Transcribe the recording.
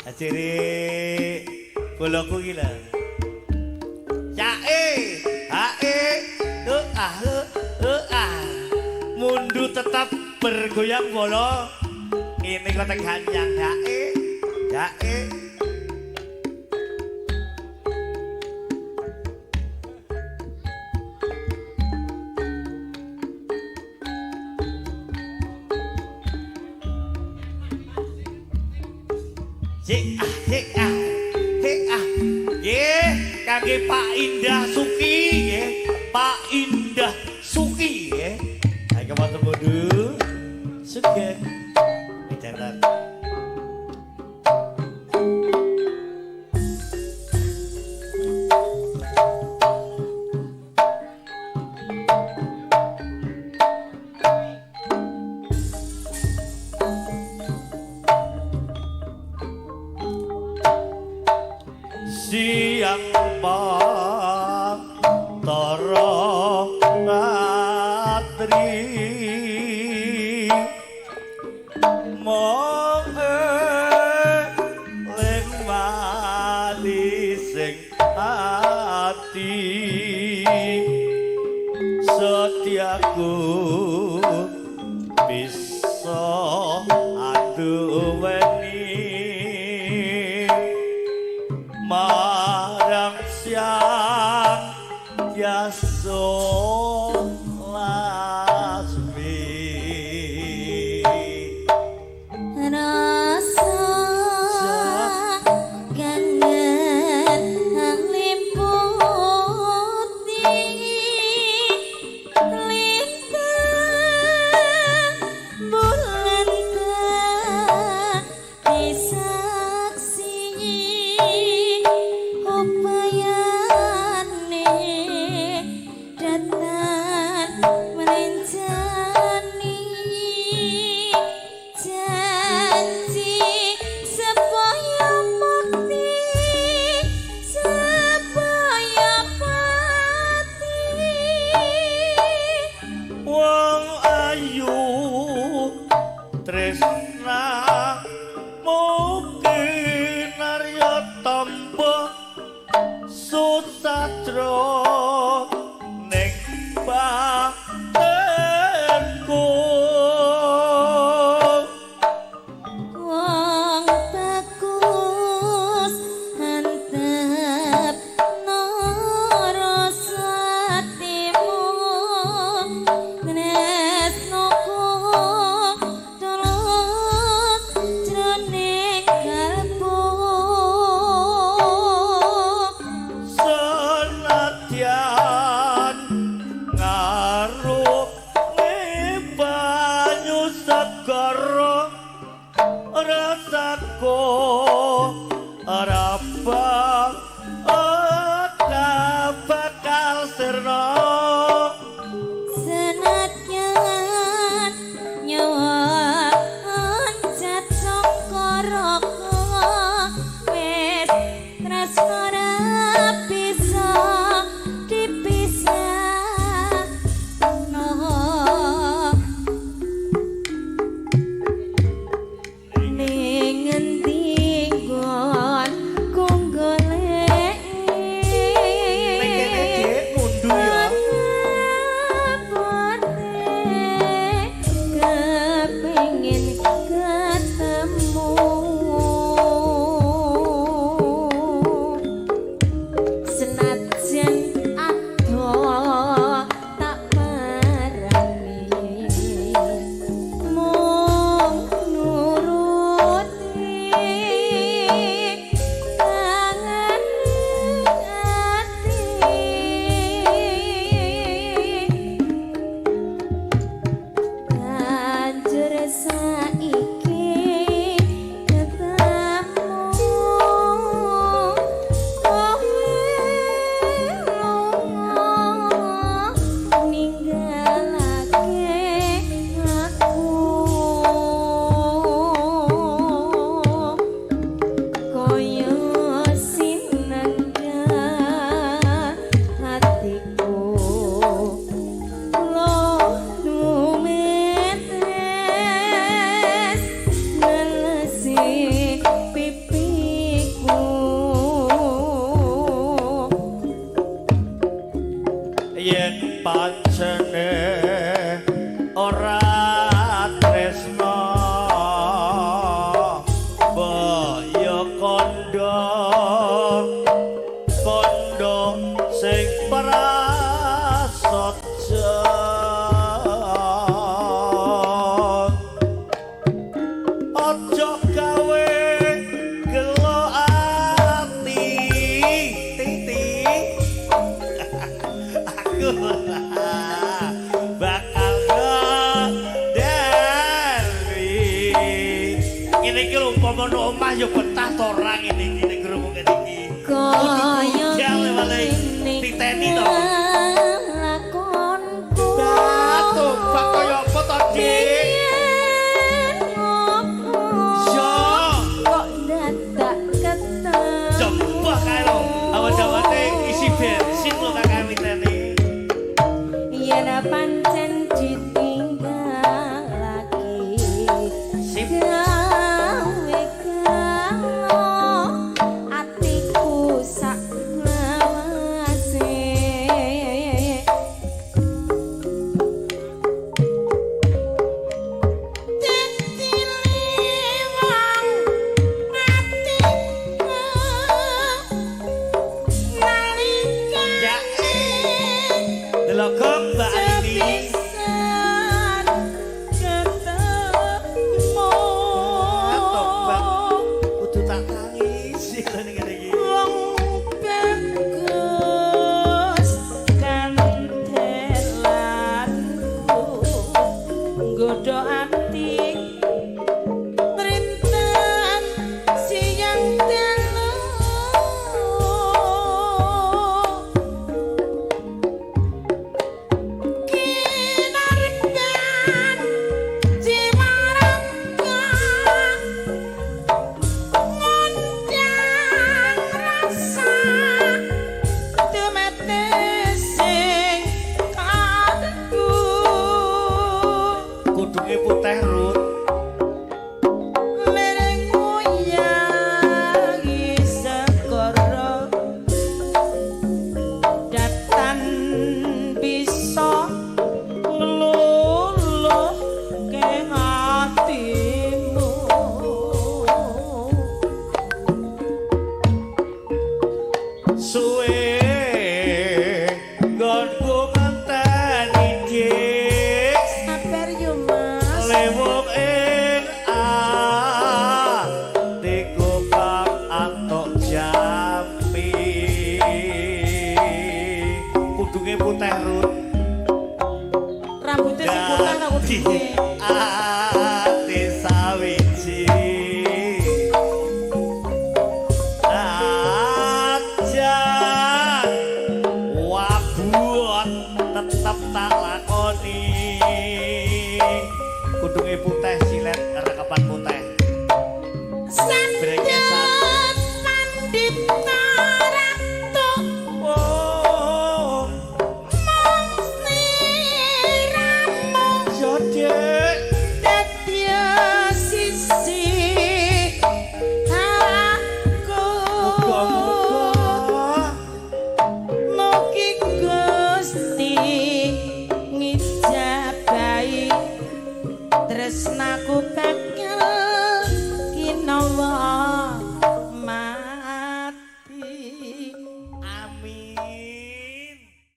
Ajere boloku iki lho. Cae, hae, hu ah hu, hu ah. Mundu tetap bergoyang bolo. Ini kota ganyang hae, hae. Cik ah, cik ah, cik ah. Nggih, kangge Pak Indah Suki nggih. Pak Indah Suki nggih. Ayo wonten mundu. Sugeng. Bicara. Siang tara ratri mong eling mali sing ati setiaku bisa anduweni marang siang yaso lasmi rasa kangen hang limputi lintang bulan dadi saksi upayane datan merencani janji supaya mukti supaya pati wong ayu tresna mungkin arya tamba susatro ning batinku. Wong bagus antep rasa atimu tresnoku tulus jroning kalbu Senadyan ngarungi banyu segara rasaku ora ora bakal sirna. Senadyan nyawa oncat saka raka wis tresno ora bisa dipisahno. Ning endi nggonku goleki Ning kene Dik mundu ya. Kepingin ketemu. jero omah ya betah to ora ngene iki nek krungu ngene iki. Kaya ngene titeni to. Lakonku. Tobat kaya apa to, Dik? Iya. Kok dadak ketemu. Jebah kae lho. Awan-awane isi bensin lho kakak miteni. Yen pancen ditinggal lagi. Sip. Gawe galo atiku sak lawase. Dadi liwang atiku Ya. nalikane Delok kok Mbak Arini. sepisan ketemu. Tobat. Kudu tak tangisi lho ning ngene iki. Wong bagus kantelanku nggodho ati trinten siang dalu kinarban jiwa raga ngundang rasa tumete sing kalbu. Kudunge putih Rut. Mireng nguyangi segara datan bisa ngluluhke atimu. Suwe nggonku ngenteni Dik. Sabar yo Mas. Lewung ing atiku kang antuk jampi. Kudunge putih Rut. Rambutnya sing putih ta kudunge. Ati sawiji. Aja wabut tetep tak lakoni. Kudunge putih silet rekapan putih. Sandet pandita ratu Oh, mung sliramu yo Dik. dadi sisi aku. Muga-muga Mugi Gusti ngijabahi tresnaku.